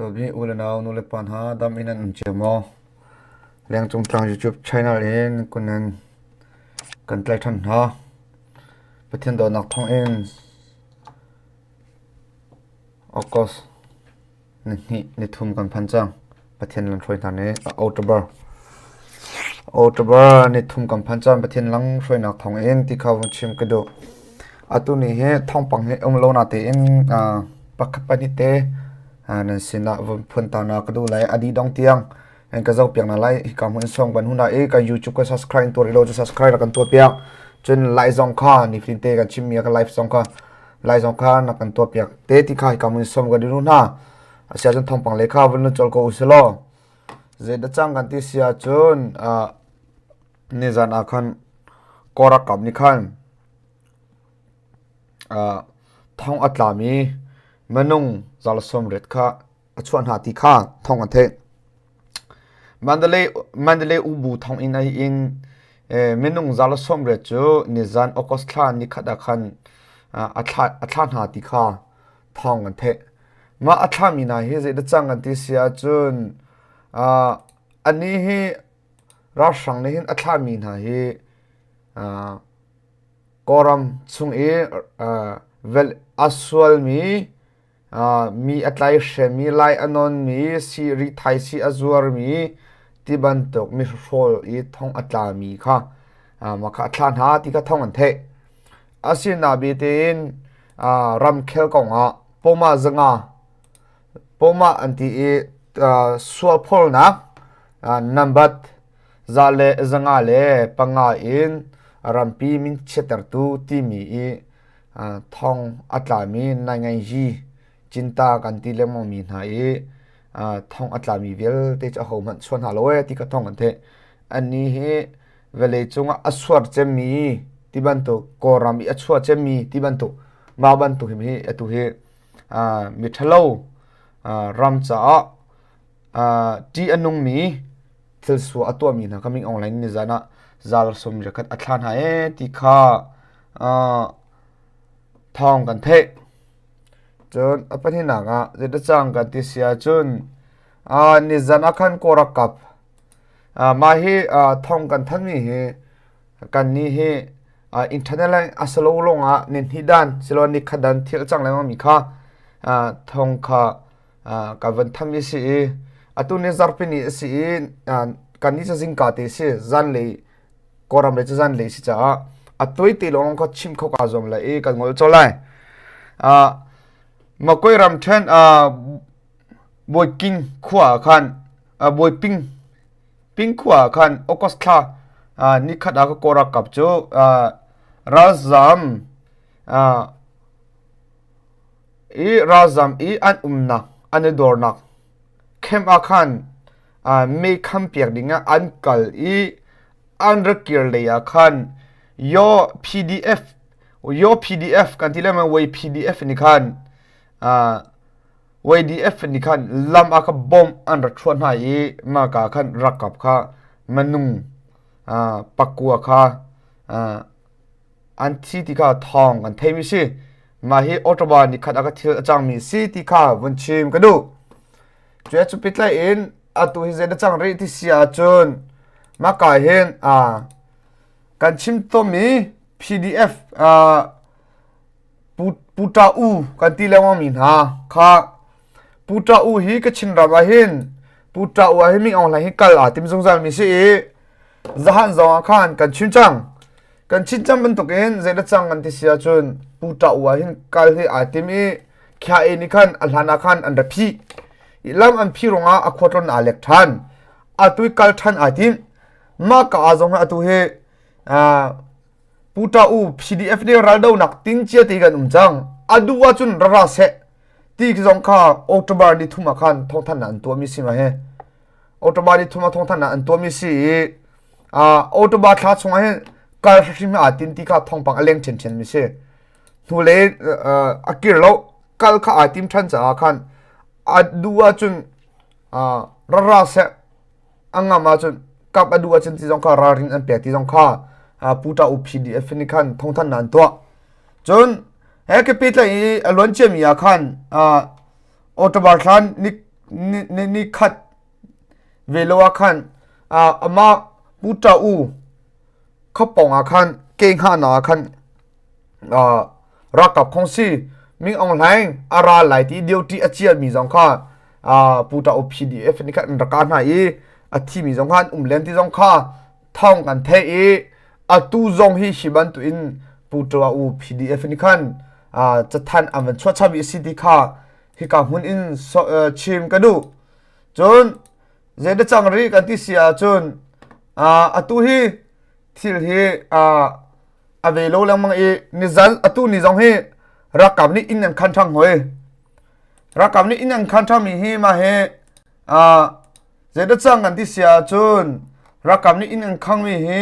Dawtmi u le nau nulepa hna dam in an um cio maw? Lengcung tlang YouTube channel in kunan kan tlai ṭhan hna. Pathian dawtnak thawngin August ni hnih ni thum kan phan cang. Pathian lang hruai hna nih October October ni thum kan phan cang. Pathian lang hruainak thawngin ti kha vung chim ka duh. Atu ni hi thawngpang hi um lo natein pakhat pahnih te nan sinah vun phun ta na ka duh lai. A dih dong tiang nan ka zoh piak hna lai. Hika hmun song ban hun i kan YouTube ka subscribe in tuah rih lo cu subscribe rak kan tuah piak. Cun like zong kha nifatin te kan chimmi ka live zong kha like zong kha na kan tuah piak te ti kha hika hmun som kan duh hna. Asia cun thawngpang le kha vun chol ko usilaw. Zei dah cang kan ti sia cun nizan ah khan Kawlralkap nih khan Thong a tlami minung 30 kha a chuah hna ti kha thawng an theih. Mandalay Ubu thonginn ah hin minung 30 cu nizan August thla nikhat ah khan a thlah hna ti kha thawng an theih. Mah a thlami hna hi zeidah cang an ti si ahcun anih hi ralhrang nih hin a thlahmi hna hi Kawlram chung i velh a sualmi, mi a tlaihremmi, lai a nawnmi, rithaisii a zuarmi tibantuk mihrawl i thong a tlami kha mah kha a thlah hna ti kha thawng an theih. Asinain tein ramkhel kongah pawmah zanga pawmah an ti i sualphawlnak nambat 105 in rampi min chiattertu timi i thong a tlami nainganyi cinta kan ti lengmangmi hna i thong a tlami vialte cu ahohmanh chuah hna lo ee ti kha thong an theih. Annih hi vawlei cungah a suar cemmi ti bantuk Kawlram i a chuah cemmi ti bantuk mah bantuk hi atu hi miṭhalo ram caah ṭih a nungmi thil sua a tuahmi hna kha Ming Aung Hlaing nizan ah zal 31 a thlah hna ee ti kha thawng kan theih. Cun a pahnihnak ah zeidah cang kan ti si ahcun nizan ah khan Kawlralkap mah hi thawng kan thanmi hi kannih hi internet le a salo lawngah ni hnih dan silo ni khat dan thil a cang lengmangmi kha thawng kha ka van tham i si i atu ni zarhpi ni a si i kan ni cu zingka te si zanlei Kawlram lei cu zanlei si caah a tuai te lawng kha chim kho ka zuam lai i kan ngol cho lai. Makoi ram then Bawiking khua ah khan Bawiping Ping khua ah khan August thla nikhat ah ka Kawl ralkap cu ralzam I ralzam i an umnak an i dornak camp ah khan mei khampiak dingah an kal i an rak kir lei ah khan Yaw PDF Yaw PDF kan ti lengmang Wei PDF nih khan YDF nih khan lam ah kha bomb an rak thuah hna i mahka khan ralkap kha minung pakua kha an thi ti kha thawng kan theimi si. Mah hi October ni khat ah ka thil a cangmi si ti kha vun chim ka duh. Cu cu pitlai in atu hi zei na cang rih ti si ahcun maka hin kan chim tomi PDF Puta U kan ti lengmang mi hna kha Puta U hi Kachin ram ah hin Puta U ah hin Ming Aung Hlaing hi kal aa tim zungzal mi si i zahan zong ah khan kan chim cang. Kan chim cang bantukin zeidah cang kan ti si ahcun Puta U ah hin kal hi aa tim i Khya E nih khan a hlan ah khan an ra phih. I lam an phih ruangah a khuatlon aa lek ṭhan. Atu i kal ṭhan aa tim. Mah ka ah zong hi atu hi Puta U PDF nih raldonak ting cia ti kan um cang. A duh ahcun ra ra seh. Ti zong kha October ni thum ah khan thawngthanhnak an tuahmi si ma he. October ni thum ah thawngthanhnak an tuahmi si i October thla chungah hin kal hrim aa tin ti kha thawngpang a leng ṭhiamṭhiam mi si. Hnulei a kir lo kal kha aa tim ṭhan caah khan a duh ahcun ra ra seh a ngam ahcun kap a duh ahcun ti zong kha ralrin an pek ti zong kha Puta U PDF nih khan thawngthanhnak an tuah. Cun he ka pehtlaih i a luan ciami ah khan October thla ni. Ni khat ve lo ah khan amah Pu Ṭa U khuapawng ah khan ke hngahnak ah khan ralkap khongsi Ming Aung Hlaing a ra lai ti duty a cialmi zong kha Pu Ṭa U PDF nih khan an rak kah hna i a thimi zong kha an um len ti zong kha thawng kan theih i atu zong hi hi bantukin Pu Ṭa U PDF nih khan cathanh an van chuah chapmi a si ti kha hika hmun in chim ka duh. Cun zei cang rih kan ti si ahcun atu hi thil hi a ve lo lengmang i nizan atu ni zong hi ralkap nih inn an khan ṭhang hoi. Ralkap nih inn an khan ṭhangmi hi mah hi zei dah cang kan ti si ahcun ralkap nih inn an khangmi hi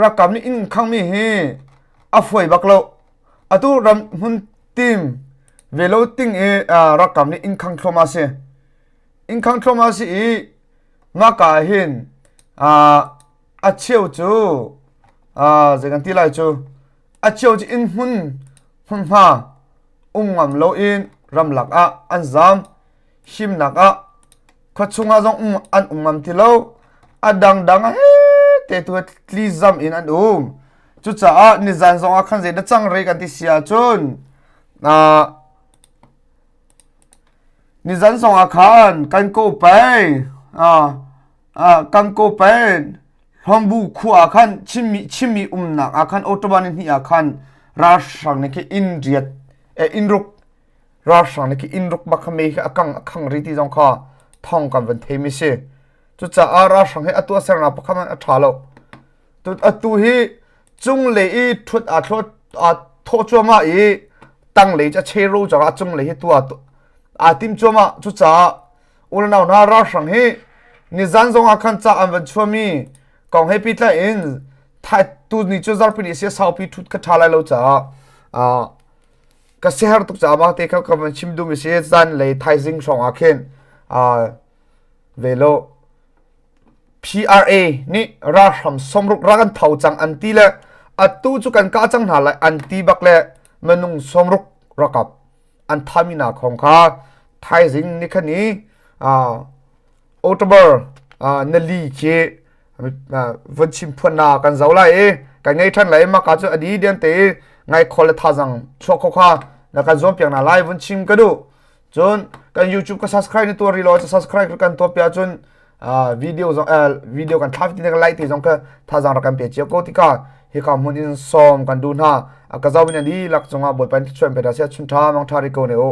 ralkap nih inn khangmi hi a fawi bak lo. Atu ram hmun tim ve lo ting i ralkap nih inn khang thluahmah a si. Inn khang thluahmah a si i ngaka ah hin a cheu cu zei kan ti lai cu a cheu cu inn hmun hmunhma um ngam loin ramlak ah an zaam. Himnak ah khuachung ah zong um an um ngam ti lo. A dangdang ah te tu tli zam in an um. Cucaah nizan zong ah khan zei dah cang re kan ti si ahcun nizan zong ah khan kan ko pei kan ko pei Hlawngbu khua ah khan Chinmi Chinmi umnak ah khan October ni hnih ah khan ralhrang nih khi inn riat inn ruk ralhrang nih khi inn ruk bak kha mei kha a kang a khang ri ti zong kha thawng kan van thei mi si. Cucaah ralhrang hi a tuahsernak pakhat hmanh a ṭha lo. Atu hi cunglei i ṭhut aa thawh aa thawh cuahmah i tanglei cu a chero caah cunglei hi tuah aa tim cuahmah. Cucaah unau hna ralhrang hi nizan zong ah khan ca an van chuahmi kong he pehtlai in tu ni cu zarhpi ni si saupi ṭhut kha ṭha lai lo caah ka siaherh tuk caah mah te kha ka van chim duhmi si zanlei thaizing hrawng ah khin ve lo PRA nih ralhram sawmruk rak an tho cang an ti le atu cu kan kah cang hna lai an ti bak le minung 60 rakap an thami na khong kha thaizing ni khani October nali khi vun chim phuan na kan zo lai i kan ngei than lai maka cu adi dian te ngai khol le thazang chuak kho kha na kan zuam piak na lai vun chim ka duh. Cun kan YouTube ka subscribe ni tuar ri lo subscribe kan tuah pia cun video zong video kan thla ti kan like ti zong ka thazang rak kan pe cio ko tika hika hmun in som kan du hna ka zawin ani lak cungah Bawipa in chuan pe da sia chun tha mang tha ri ko ne o.